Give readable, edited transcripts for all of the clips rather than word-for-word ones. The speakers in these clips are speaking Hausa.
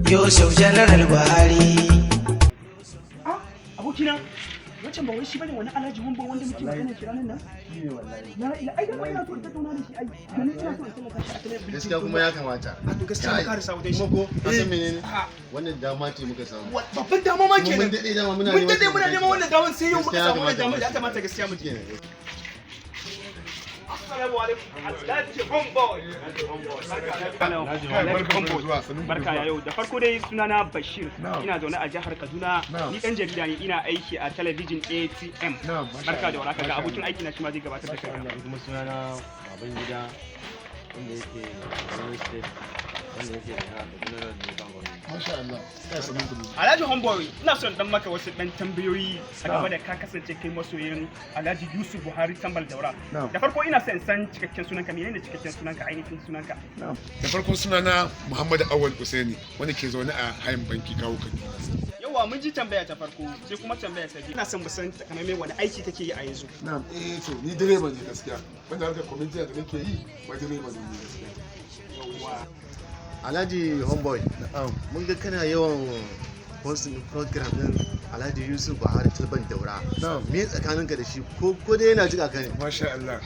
Yusuf General Buhari. Ah, abokina, wancan ba wai shi bane wani Alhaji Wambo wanda muke magana shi ranar nan? Shi ne wallahi. Na ila ai dama ina so in tattauna da shi ai. Domin ina so in tallata shi a talabijin. Gaskiya kuma ya kamata. A to gaskiya mu karasa wajen shi. Kuma ko ka san menene? A Wannan dama ce muka samu. Babban dama ma Kuma kenan. mun daɗe dama muna Mun neman daɗe muna neman wannan daman, sai yau muka Gaskiya ya samu wannan kamata damar da mu ya kamata gaskiya mu je. Kenan. Assalamu alaikum. Alhaji Homeboy. Alhaji Homeboy. Barka ya yau. Da farko dai sunana Bashir. Ina zaune a jihar Kaduna. Ni dan jarida ne, ina aiki a talabijin ATM. Barka da warhaka, ga abokin aiki na shi ma zai gabatar da kanka. Kuma sunana baban gida wanda yake Benue State, wanda yake da Kaduna da Local Government. Masha Allah. Ya sami ku. Alhaji Homeboy, ina son dan maka wasu dan tambayoyi a game da ka kasance kai masoyin Alhaji Yusuf Buhari Tambal Daura. Da farko ina son in san cikakken sunanka, menene cikakken sunanka, ainihin sunanka? Da farko sunana Muhammadu Awal Usaini, wanda ke zaune a hayin banki kawo Kaduna. Yawa, mun ji tambaya ta farko, sai kuma tambaya ta biyu. Ina son mu san takamaimai wani aiki kake yi a yanzu. Na'am, eh to ni direba ne gaskiya. Wanda harkar community da nake yi, ba direba ne ni gaskiya. Yawa. Alhaji Homeboy, mun ga kana yawan posting program din Alhaji Yusuf Buhari Talban Daura. Na'am. Me tsakaninka da shi, ko dai yana jika ka ne? Masha Allah.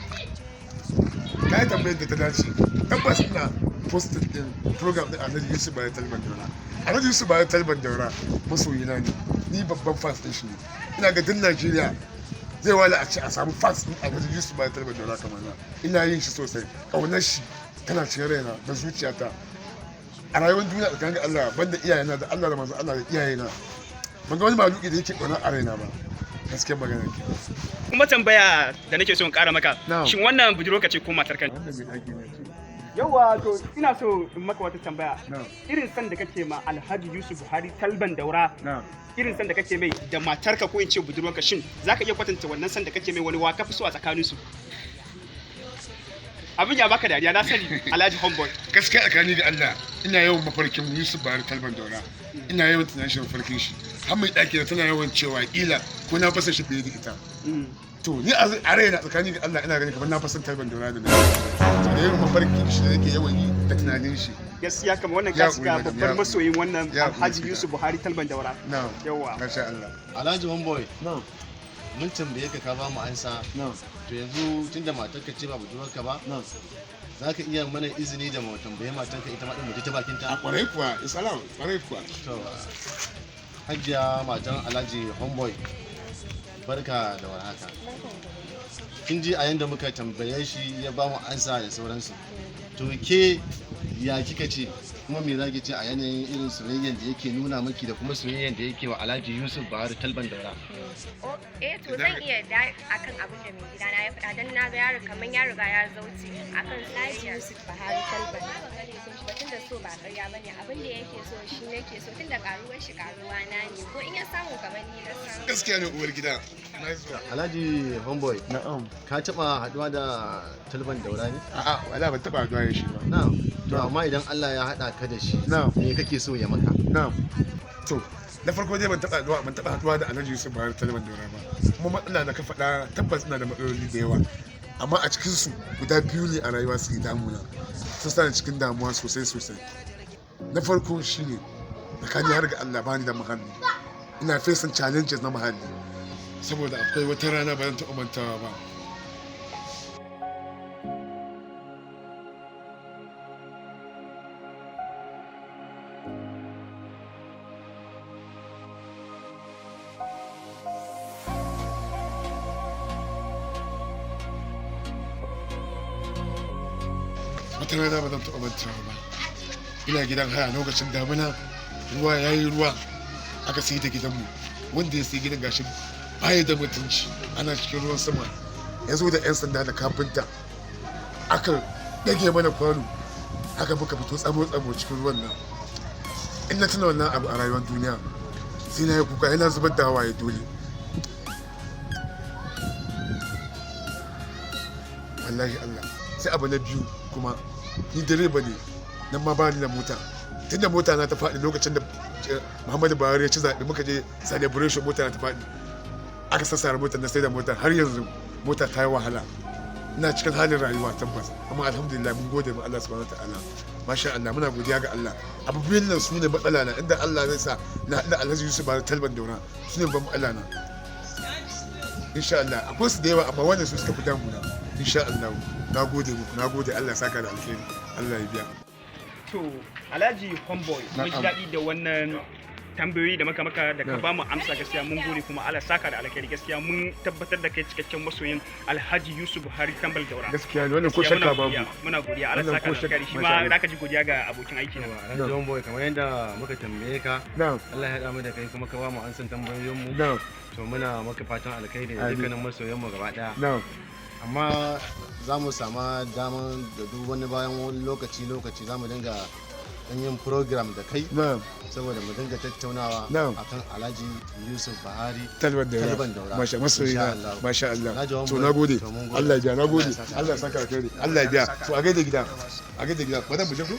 Ka yi tambayar da ta dace. Tabbas ina posted din program din Alhaji Yusuf Bayar Talban Daura. Alhaji Yusuf Bayar Talban Daura masoyina ne. Ni babban fans din shi ne. Ina ga duk Najeriya zai wala a ce a samu fans din Alhaji Yusuf Bayar Talban Daura kamar na. Ina yin shi sosai. Ƙaunar shi tana cikin raina da zuciyata. A rayuwar duniya, tsakanin Allah banda iyayena da Allah da manzon Allah da iyayena, ban ga wani maluki da yake ƙaunar a raina ba. Gaskiyar magana ke. Kuma tambaya da nake so in ƙara maka. Na'am. Shin wannan budurwarka ce ko matarka ne? Wannan mai ɗaki na ce. Yawa, to ina so in maka wata tambaya. Na'am. Irin san da kake ma Alhaji Yusuf Buhari Talban Daura, Na'am. irin san da kake mai da matarka ko in ce budurwarka, shin zaka iya kwatanta wannan san da kake mai, wani wa ka fi so a tsakanin su? Abin ya baka dariya, na sani, Alhaji Homeboy. Gaskiya tsakani da Allah, ina yawan mafarkin Yusuf Buhari Talban Daura, ina yawan tunanin shi, mafarkin shi, har mai ɗaki da tana yawan cewa kila ko na fasa shi fiye da ita. To ni a raina, tsakani da Allah, ina ganin kamar na fasa Talban Daura da na to da yawan mafarkin shi da nake yawan yi da tunanin shi. Gaskiya kamar wannan Ya ka shiga ƙuri, madam, babbar ya masoyin wannan Ya ƙuri, Alhaji gaskiya. Yusuf Buhari Talban Daura. Na'am. Yawa. Masha Allah. Alhaji Homeboy, Na'am. mun tambaye ka, ka ba mu ansa. Na'am. To yanzu tunda matarka ce ba budurwarka ba, Na'am. za ka iya mana izini da mu tambaye matarka ita ma din mu ji ta bakinta? A kwarai kuwa, isalam, kwarai kuwa. To, Hajiya matan Alhaji Homeboy, barka da warhaka. Kin ji a yanda muka tambaye shi ya ba mu ansa da sauransu. To ke ya kika ce, kuma me za ki ce a yanayin irin soyayyen da yake nuna maki da kuma soyayyen da yake wa Alhaji Yusuf Buhari Talban Daura? Oh, eh to zan iya da akan abin da mai gidana ya faɗa, don na ga yaro kamar ya riga ya zauce akan Alhaji Yusuf Buhari Talban. Ba ban gane sun shi ba, tunda so ba ƙarya bane, abin da yake so shi nake so, tunda karuwar shi karuwa na ne, ko in ya samu kamar ni na samu. Gaskiya ne, uwar gida. Nice one. Alhaji Homeboy, Na'am. ka taɓa haɗuwa da Talban Daura ne? A'a, wala ban taɓa haɗuwa da shi ba. Na'am. To amma idan Allah ya haɗa ka da shi, Na'am. me kake so ya maka? Na'am. To, na farko dai ban taɓa haɗuwa da Alhaji Yusuf Buhari Talban Daura ba. Kuma matsala da ka faɗa, tabbas ina da matsaloli da yawa. Amma a cikin su guda biyu ne a rayuwa suke damuna. Sun sa ni cikin damuwa sosai sosai. Na farko shine tsakani har ga Allah bani da muhalli. Ina facing challenges na muhalli. Saboda akwai wata rana ba zan taɓa mantawa ba. Wata rana ba zan taɓa mantawa ba. Ina gidan haya lokacin damina, ruwa ya yi ruwa, aka sayi da gidanmu. Wanda ya sayi gidan gashi baya da mutunci, ana cikin ruwan sama. Ya zo da 'yan sanda da kafinta, aka ɗage mana kwano, haka muka fito tsamo-tsamo cikin ruwan nan. In na tuna wannan abu a rayuwar duniya, sai na yi kuka, yana zubar da hawaye dole. Wallahi Allah. Sai abu na biyu kuma, ni direba ne, nan ma bani da mota. Tunda mota na ta faɗi lokacin da Muhammadu Buhari ya ci zaɓe, muka je celebration, mota na ta faɗi, aka sassara motar, na sai da motar, har yanzu mota ta yi wahala. Ina cikin halin rayuwa tabbas, amma alhamdulillah, mun gode ma Allah subhanahu wataala. Masha Allah, muna godiya ga Allah. Abu biyun nan su ne matsala na, inda Allah zai sa na haɗu da Alhaji Yusuf Buhari Talban Daura, su ne babban matsala na, insha Allah. Akwai su da yawa, amma wannan su suka fi damuna, insha Allah. Na gode muku, na gode. Allah ya saka da alheri, Allah ya biya. To, Alhaji Homeboy, mun ji Na'am. daɗi da wannan tambayoyi da maka maka da ka Na'am. ba mu amsa. Gaskiya mun gode, kuma Allah saka da alkhairi. Gaskiya mun tabbatar da kai cikakken masoyin Alhaji Yusuf Buhari Tambal Daura. Gaskiya ne wannan, ko Gaskiya muna shakka babu. godiya, muna godiya. Allah Wannan saka ko da alkhairi. Shi masha ma Allah. zaka ji godiya ga abokin aiki na. Alhaji Homeboy, kamar yadda muka tambaye ka, Na'am. Allah ya haɗa mu da kai kuma ka ba mu ansan tambayoyin mu. Na'am. To, muna maka fatan alkhairi da Amin. dukkanin masoyan mu gaba ɗaya. Na'am. Amma za mu sama daman da duk wani bayan wani lokaci lokaci za mu dinga dan yin program da kai Na'am. saboda mu dinga tattaunawa Na'am. akan Alhaji Yusuf Buhari Talban Daura. Talban Daura. Masha, masoyina. Insha Allah. Masha Allah. Alhaji To, Homeboy, nagode. to mun gode. Allah ya biya, nagode. Allah ya saka. Allah ya saka alkhairi, Allah ya biya. To, a gaida gida, a gaida gida. Madan, mu je ko?